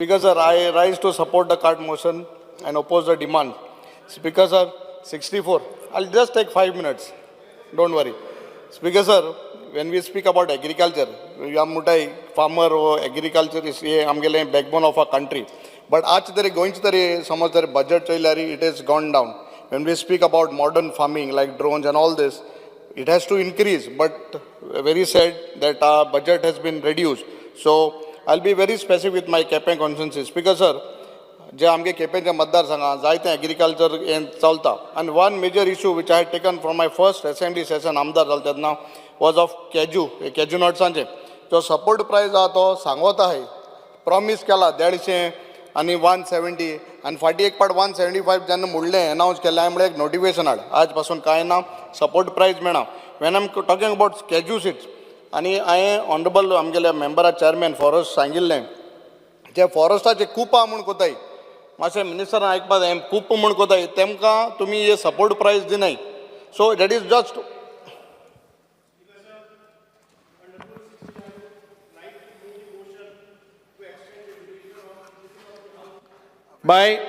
Speaker sir, I rise to support the card motion and oppose the demand. Speaker sir, 64. I'll just take 5 minutes. Don't worry. Speaker sir, when we speak about agriculture, we are मुटाय farmer or agriculture is हे आमगेले backbone of our country. But आज तरी गोंयचे तरी समज जर budget चोयल्यार, it has gone down. When we speak about modern farming like drones and all this, it has to increase, but very sad that our budget has been reduced. So I'll be very specific with my Quepem constituency. Speaker sir, जे आमगे केपेंच्या मतदारसंघात जायते agriculture हें चलता आनी one major issue which I had taken from my first assembly session आमदार जालो तेन्ना was of cashew, cashew नट्सांचे जो सपोर्ट प्रायस आहा तो सांगत आहाय, प्रॉमीस केला 150 आनी 170 आनी फाटीं एक पाट 175 जेन्ना म्हणलें, एनावन्स केलें, हांवें म्हणलें एक नोटिफिकेशन हाड, आज पासून कांय ना सपोर्ट प्रायस मेळना. When I'm talking about cashew seeds, आनी हांवें ऑनरेबल आमगेल्या मेंबरा चेअरमॅन फॉरेस्ट सांगिल्लें, जे फॉरेस्टाचे कुपां म्हूण कोताय, मातशें मिनिस्टरान आयकपा जाय, कूप म्हूण कोताय तेमकां तुमी हे सपोर्ट प्रायस दिनाय, so that is just By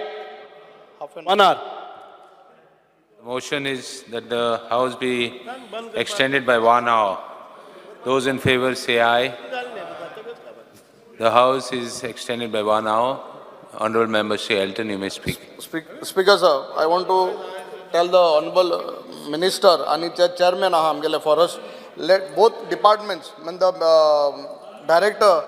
one hour. The motion is that the House be extended by one hour. Those in favor say aye. The House is extended by one hour. Honorable Member Shri Elton, you may speak. Speaker sir, I want to tell the honourable minister आनी जे chairman आहा आमगेले forest, let both departments, mean the director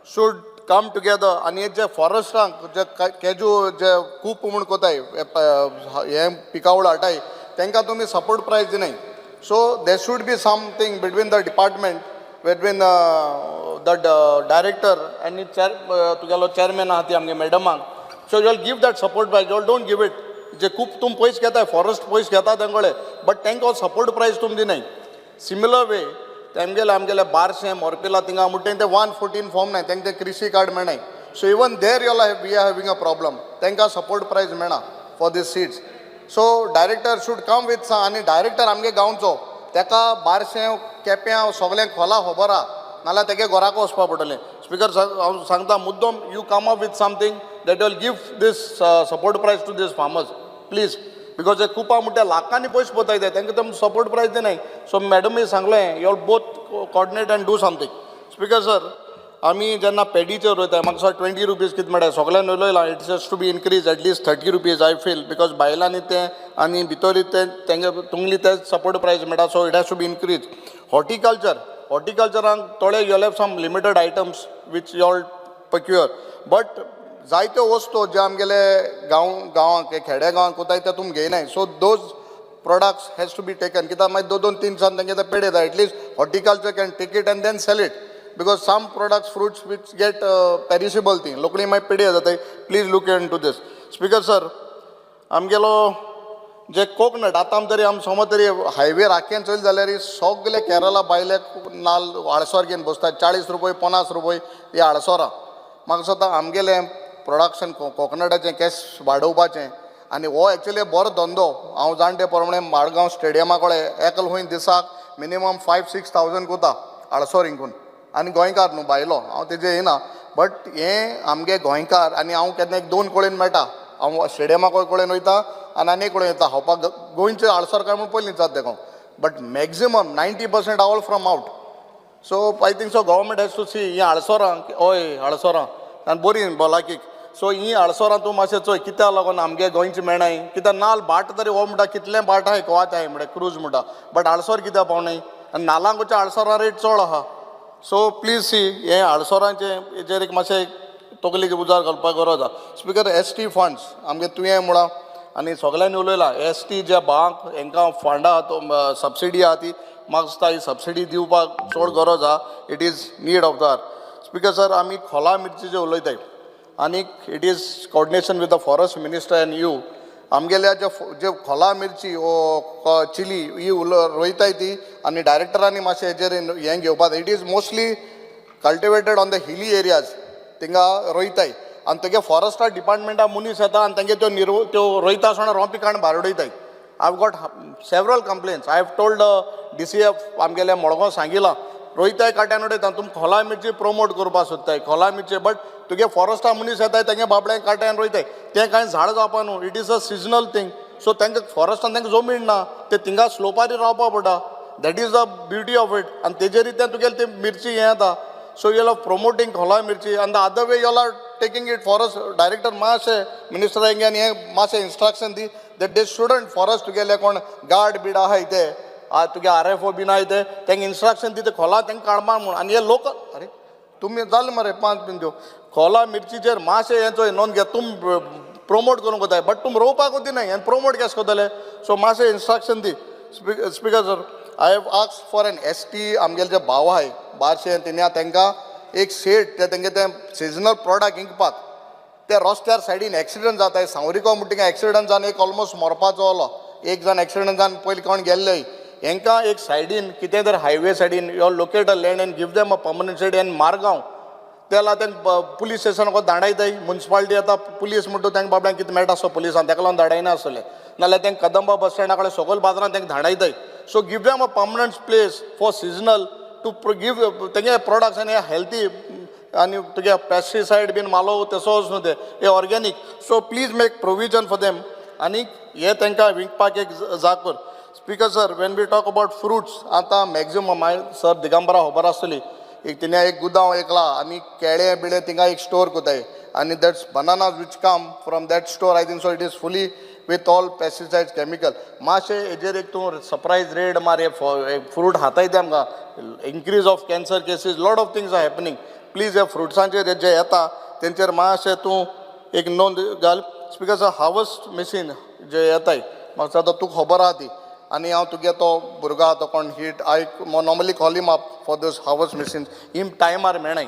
should come together आनी जे फॉरेस्टांक जे कॅजू जे कूप म्हूण कोताय, हे पिकावळ हाडटाय, तांकां तुमी सपोर्ट प्रायस दिनाय. So there should be something between the department, between the director आनी चॅर तुगेलो चेअरमॅन आहा ती आमगे मॅडमाक. So you give that support price, you don't give it. जे खूब तुम पयस घेताय, फॉरेस्ट पयस घेता तेंगोळे, बट तांकां सपोर्ट प्रायस तुम दिनाय. सिमिलर वे तेमगेले आमगेले बारशें मोरपिला थिंगा म्हणटा ते 114 फॉर्म नाय, तांकां ते कृषी card मेळनाय. So even there you we are having a problem. तांकां सपोर्ट प्रायस मेळना for these seeds. So director should come with, आनी डायरेक्टर आमगे गांवचो, ताका बारशें केप्यां सगळें खोला खबर आहा, नाल्यार तेगे घराक वचपा पडटलें. स्पिकर, हांव सांगता मुद्दम, you come up with something that will give this support price to these farmers, please, because हे कुपां म्हणटा लाखांनी पयशे पोताय ते, तांकां तुमी सपोर्ट प्रायस दिनाय. सो मॅडमी सांगलें, you both coordinate and do something. Speaker sir, आमी जेन्ना पेडीचेर वयता, म्हाका दिसता 20 रुपीज कितें म्हणटा सगळ्यान उलयलां, it's has to be increase at least 30 rupees, I feel, because बायलांनी तें आनी भितर तें तेंगे तुंगली ते सपोर्ट प्रायस मेळटा, so it has to be increase. Horticulture, हॉर्टिकल्चरान थोडे you have some limited items which you'll procure, but जायत्यो वस्तू ज्यो आमगेले गांव गांवांक खेड्या गांवांत कोताय ते तुमी घेयनाय. So those products has to be taken, कित्याक मागीर दोन दोन तीन दिसान तेंगे ते पेड येता. At least horticulture can take it and then sell it, because some products, fruits which get perishable, ती लोकडी मागीर पेडे जाताय. Please look into this. Speaker sir, आमगेलो जे कोकनट आतां आमी तरी आमी समज तरी हायवे राखयेन चोयले जाल्यार सगले केरला भायले नाल्ल आडसर घेवन बसतात, 40 रुपये, 50 रुपये ही आडसरां. म्हाका दिसता आमगेलें प्रोडक्शन कोकनटाचें केश वाडोवपाचें आनी हो एक्चुली बरो धंदो. हांव जाणा ते प्रमाणे मडगांव स्टेडियमा कडेन एकल खंय दिसाक मिनिमम 5-6 थावजंड कोता आडसर हिंकून. आनी गोंयकार न्हू भायलो हांव तेजे येना, बट हें आमगे गोंयकार. आनी हांव केन्ना एक दोन कडेन मेळटा, हांव स्टेडियमा कडेन वयता आनी आनी एक कडेन वयता खावपाक, गोंयचे आडसर काय म्हूण पयलीं विचारता तेका, but maximum 90% all from out. So I think so government has to see हीं आडसरां, हय, आडसरां आनी बरीं भलायकीक. सो हीं आडसरां तूं मातशें चोय, कित्याक लागून आमगे गोंयची मेळनाय? कित्याक नाल भाट तरी हो म्हणटा, कितलें भाट आहाय गोवात आहाय म्हणटा, क्रूज म्हणटा, बट आडसर कित्याक पावनाय? आनी नालांकूच्या आडसरां रेट चड आहा. सो प्लीज सी, हें आडसरांचें हेजेर एक मातशें तकलेक उजार घालपाक गरज आहा. स्पिकर, एसटी फंड्स आमगे तुयें म्हळां आनी सगल्यांनी उलयलां, एसटी जे बांक हेंकां फंडां आहा, सबसिडी आहा, ती म्हाका दिसता ही सबसिडी दिवपाक चड गरज आहा. It is need of the hour. Speaker sir, आमी खोला मिरची जे उलयताय, आनीक it is coordination with the forest minister and you, आमगेल्या जे खोला मिरची ओ चिली ही उल रोयताय ती आनी डायरेक्टरांनी मातशें हेजेर हें घेवपाक. It is mostly cultivated on the hilly areas. थिंगा रोयताय आनी तेगे फॉरेस्टा डिपार्टमेंटा मनीस येता आनी तेंगे त्यो निरो त्यो रोयता आसतना रोंपी काडून भायर उडयताय. I have got several complaints. I have told DCF आमगेल्या मडगांव सांगिलां. रोयताय काट्यान उडयता. तुमी खोला मिरची प्रमोट करपाक सोदताय खोला मिरची, बट तुगे फॉरेस्टा मनीस येताय, तेंगे बाबड्यांक काट्यान रोयताय, तें कांय झाड जावपा न्हू. It is a seasonal thing. So तांकां फॉरेस्टान तांकां जमीन ना, ते थिंगा स्लोपारी रावपा पडटा. That is the beauty of it. आनी तेजेर तें तुगेलें ते मिरची हें येता. So you are promoting खोला मिरची आनी the other way you are taking it. Forest director मातशें मिनिस्टरांक आनी हें मातशें instruction the that they shouldn't forest तुगेले कोण गार्ड बीड आहाय ते तुगे आरएफओ बीन आहाय ते तांकां इन्स्ट्रक्शन दी, ते खोला तांकां काडपा म्हूण. आनी हे लोक, अरे तुमी जालें मरे पांच बीन त्यो खोला मिरचीचेर मातशें हें चोय नोंद घेत. तुम प्रमोट करूंक वताय बट तुम रोवपाकूच दिनाय आनी प्रमोट केशें करतले? सो मातशें instruction the. Speaker sir, I have asked for an ST. आमगेले जे भाव आहाय बारशे तिन्या, तांकां एक शेड, ते तेंगे ते सिजनल प्रोडक्ट विकपाक. ते रस्त्यार सायडीन एक्सिडंट जाताय. सांवरीको म्हणटा एक्सिडंट जावन एक ऑलमोस्ट मरपाचो जालो. एक जाण एक्सिडंट जावन पयलीं कोण गेल्ले. हेंकां एक सायडीन कितें तरी हायवे सायडीन you locate a land and give them a permanent shed. And Margao तेला तेंक पुलीस स्टेशन धाडायताय. मुन्सिपालिटी येता, पुलीस म्हणटा तांकां बाबड्यांक कितें मेळटा आसतो पुलिसान, तेका लागून धाडायना आसतले. नाल्यार तांकां कदंबा बस स्टँडा कडेन सगळे बाजारान तांकां धाडायताय. So give them a permanent place for seasonal to give तेंगे प्रोडक्ट्स आनी हेल्थी आनी तुगे पेस्टिसायड बीन मालो तसोच न्हू ते, हे organic. So please make provision for them आनी हे तांकां विकपाक एक जाग कर. Speaker sir, when we talk about fruits, आतां मॅक्झिमम हांवें सर दिगंबरा खबर आसतली, एक तिणें एक गुदांव एकला आनी केळे बिळे थिंगा एक स्टोर कोताय आनी that's bananas which come from that store, I think so it is fully with all pesticides, chemical. मातशें हेजेर एक तूं सरप्रायज रेड मार. हे फ्रूट हाताय ते आमकां increase of cancer cases, lot of things are happening. Please ह्या फ्रुट्सांचेर जे येता तेंचेर मातशें तूं एक नोंद घाल. स्पिकर सर, हार्वस्ट मशीन जे येताय, म्हाका आतां तुका खबर आहा ती आनी हांव तुगे तो भुरगो आहा तो कोण hit, I normally call him up for those harvest machines, him टायमार मेळनाय.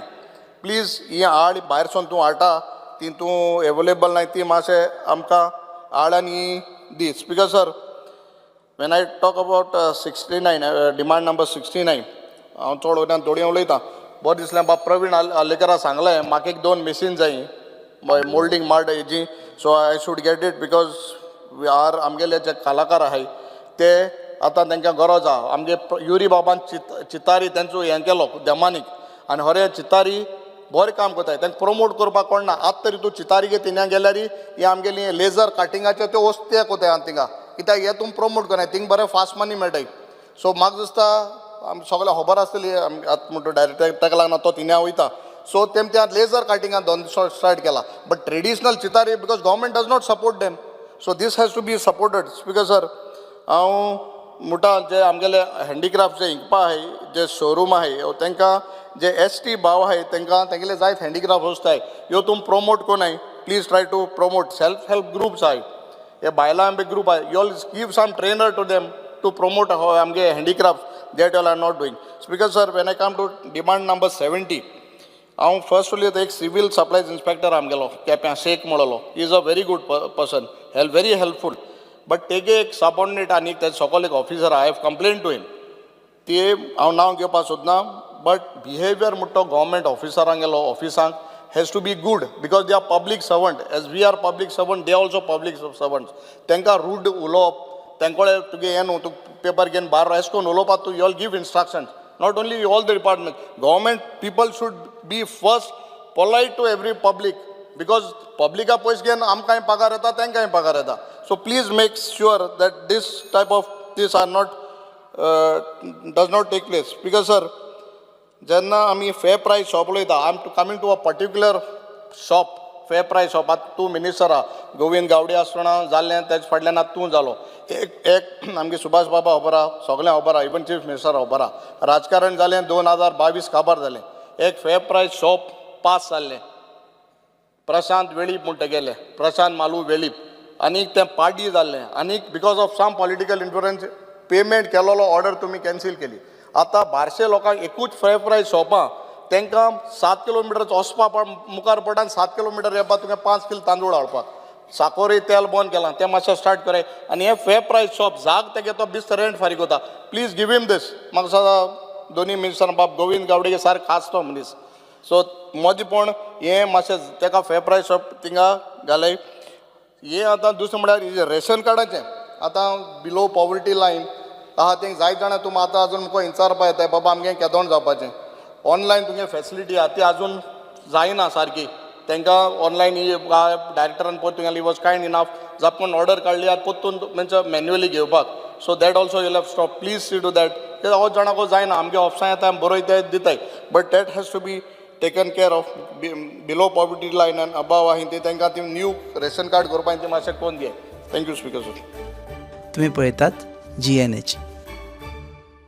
प्लीज ही हाड, भायर सून तूं हाडटा ती तूं एवेलेबल नाय, ती मातशें आमकां हाड आनी दी. Speaker sir, when I talk about 69, demand number 69, हांव चड वयल्यान थोडी उलयतां. बरें दिसलें बाब प्रवीण आर्लेकरा सांगलें म्हाका एक दोन मशीन जाय मोल्डींग मार्ट हेजी. So I should get it because we are आमगेले जे कलाकार आहाय ते आतां तांकां गरज आहा. आमगे युरी बाबान चितारी तेंचो हें केलो देमानीक आनी हरे चितारी बरें काम करताय, तांकां प्रमोट करपाक कोण ना. आतां तरी तूं चितारी गे तिन्या गेल्यार ही आमगेली लेजर कटिंगाचे त्यो वस्तू कोताय. आनी थिंगा कित्याक हे तुमी प्रमोट करनाय? थिंग बरें फास्ट मनी मेळटाय. सो म्हाका दिसता आम सगळें खबर आसतली. आतां म्हणटा डायरेक्ट ताका लागून तो थिंगा वयता. सो तेम त्या लेजर कटिंगान धंदो स्टार्ट केला, but traditional Chitari because government does not support them, so this has to be supported. Speaker sir, हांव म्हणटा जे आमगेले हँडीक्राफ्ट जे इंकपा आहाय, जे शोरूम आहाय, तांकां जे एसटी भाव आहाय, तांकां तेंगेले जायत हँडीक्राफ्ट वस्तू आहाय, ह्यो तुमी promote कोनाय. Please try to promote self help groups आहाय, हे बायलां बी ग्रूप आहाय, you all give some trainer to them to promote आमगे handicraft that all are not doing. Speaker sir, when I come to demand number 70, हांव first उलयता. एक civil supplies inspector आमगेलो केप्यां शेख म्हणलो, is a very good person, very helpful, but तेगे एक subordinate आनी तेजे सकयल एक officer, I have complain to him. ती हांव नांव घेवपाक सोदना, बट बिहेवियर म्हणटा तो government ऑफिसरांगेलो ऑफिसांक has to be good because they are public servant. As we are public servant, they also public servants. तांकां रूड उलोवप तेंकोळे तुगे हें न्हू. तूं पेपर घेवन बार एशें करून उलोवपाक तूं you all give instructions. Not only all the department, government people should be first polite to every public because पब्लिका पयशे घेवन आमकांय पगार येता, तांकांय पगार येता. So please make sure that this type of this are not does not take place. Because sir, जेन्ना आमी फेर प्रायस शॉप उलयता, I am coming to a particular shop, fair price shop. आतां तूं मिनिस्टर आहा, गोविंद गावडे आसतना जाल्लें, तेज फाटल्यान आतां तूं जालो. एक एक आमगे सुभाष बाबा खबर आहा, सगळें खबर आहा, इवन चीफ मिनिस्टर खबर आहा. राजकारण जालें, 2022 काबार जालें. एक फेर प्रायस शॉप पास जाल्लें, प्रशांत वेळीप म्हणटा गेले, प्रशांत मालू वेळीप, आनी तें पार्टी जाल्लें आनी because of some political influence payment केलोलो ऑर्डर तुमी कॅन्सील केली. आतां बारशे लोकांक एकूच फेर प्रायस शॉपां तांकां 7 किलोमिटर वचपा मुखार पडटा आनी 7 किलोमिटर येवपा तुवें 5 किल तांदूळ हाडपाक. साकोरी तेल बंद केलां, तें मातशें स्टार्ट कराय. आनी हें फेर प्रायस शॉप जाग तेगे तो बिस्त रेंट फारीक वता. Please give him this. म्हाका दिसता दोनी मिनिस्टर बाब गोविंद गावडे सारको खास तो मनीस. सो मदीं पूण हें मातशें तेका फेर प्रायस शॉप थिंगा घालय. हें आतां दुसरें म्हळ्यार रेशन कार्डाचें आतां बिलो पॉवर्टी लायन आहा तेंक जायत जाणां तूं आतां अजून मुखार विचारपा येताय, बाबा आमगे केदोण जावपाचें. ऑनलायन तुगे फॅसिलिटी आहा ती अजून जायना सारकी. तांकां ऑनलायन ही डायरेक्टरान पळय तुगेली वॉज कायंड इनाफ जापून ऑर्डर काडली आनी परतून म्हणजे मॅन्युअली घेवपाक. So that also you'll have stop. Please see to that, कित्याक हो जाणां जायना. आमगे ऑफिसां येता, आमी बरयताय दिताय, but that has to be taken care of. Below poverty line and above आहा ती तांकां ती न्यू रेशन कार्ड करपाक ती मातशें कोन्न दियाय. Thank you, speaker sir. तुम्ही पळयतात जीएनएच.